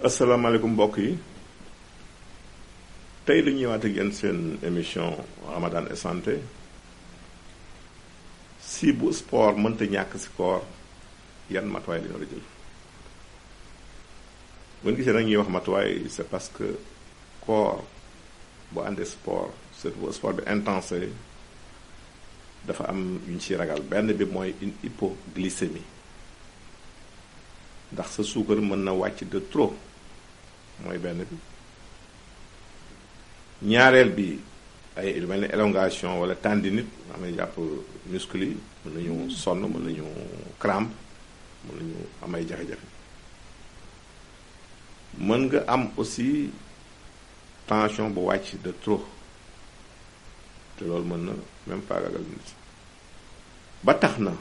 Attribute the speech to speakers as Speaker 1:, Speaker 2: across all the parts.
Speaker 1: asalaamaaleykum mbokk yi tey lu ñëwaat ak yéen seen émission Ramadan et santé si bu sport mënta ñàkk si koor yan matuwaay la ñu war a jël bu ñu gisee nag ñuy wax matuwaay c'est parce que koor bu àndee sport surtout bu sport bi intense dafa am yu ñu ciy ragal benn bi mooy une hypoglycémie ndax sa suukar mën na wàcc de trop mooy benn bi ñaareel bi ay lu mel ni élongation wala tendinite am na jàpp muscle yi mën nañu sonn mën nañu crampe mën nañu am ay jafe-jafe mën nga am aussi tension bu wàcc de trop te loolu mën na même faagagal nit ba tax na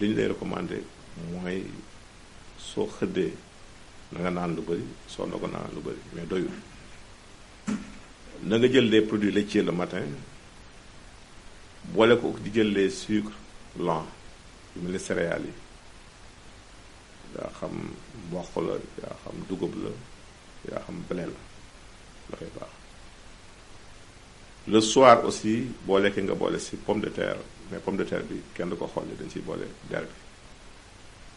Speaker 1: li ñu lay recommandé mooy soo xëddee na nga naan lu bëri soo ndogu naan lu bëri mais doyul na nga jël des produits laitiers le matin boole ko di jël les sucres lents yu mel ni céréales yi yaa xam mboq la yaa xam dugub la yaa xam blé la dafay baax le soir aussi boo lekkee nga boole si pomme de terre mais pomme de terre bi kenn du ko xolli dañ ciy boole der bi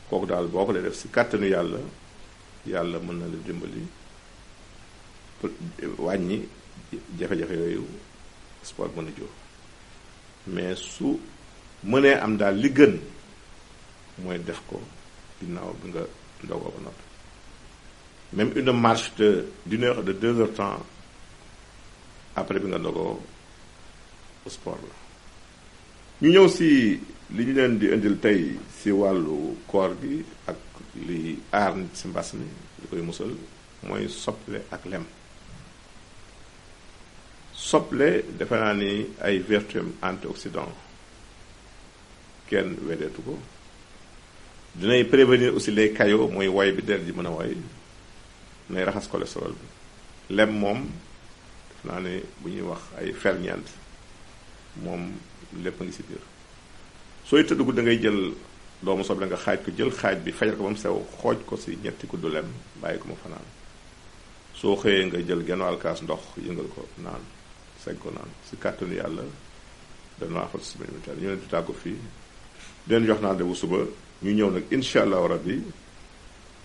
Speaker 1: kooku daal boo ko dee def si kàttanu yàlla mën na la dimbali wàññi jafe-jafe yooyu sport mën a jóg mais su mënee am daal li gën mooy def ko ginnaaw bi nga ndogoo ba noppi même une marche d'une heure de 2 heures temps après bi nga ndogoo sport la ñu ñëw si li ñu leen di indil tey si wàllu koor gi ak li aar nit si mbas mi li koy musal mooy soble ak lem soble defe naa ni ay vertus antioxydant kenn wedeetu ko dinay prévenir aussi les caillots mooy woy bi der ji mën a woy nay raxas cholestérol bi lem moom defe naa ni bu ñuy wax ay ferñeent moom lépp a ngi si biir sooy tëdd da ngay jël doomu soble nga xaaj ko jël xaaj bi fajal ko ba mu sew xooj ko si ñetti kuddu lem bàyyi ko mu fanaan soo xëyee nga jël genn wàll kaas ndox yëngal ko naan segg ko naan si kàttanu yàlla dana afal si ñu leen di tàggu fii den jox naa debu suba ñu ñëw nag incha allahu rabbi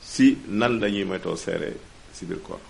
Speaker 1: si nan la ñuy moytoo seere si biir koor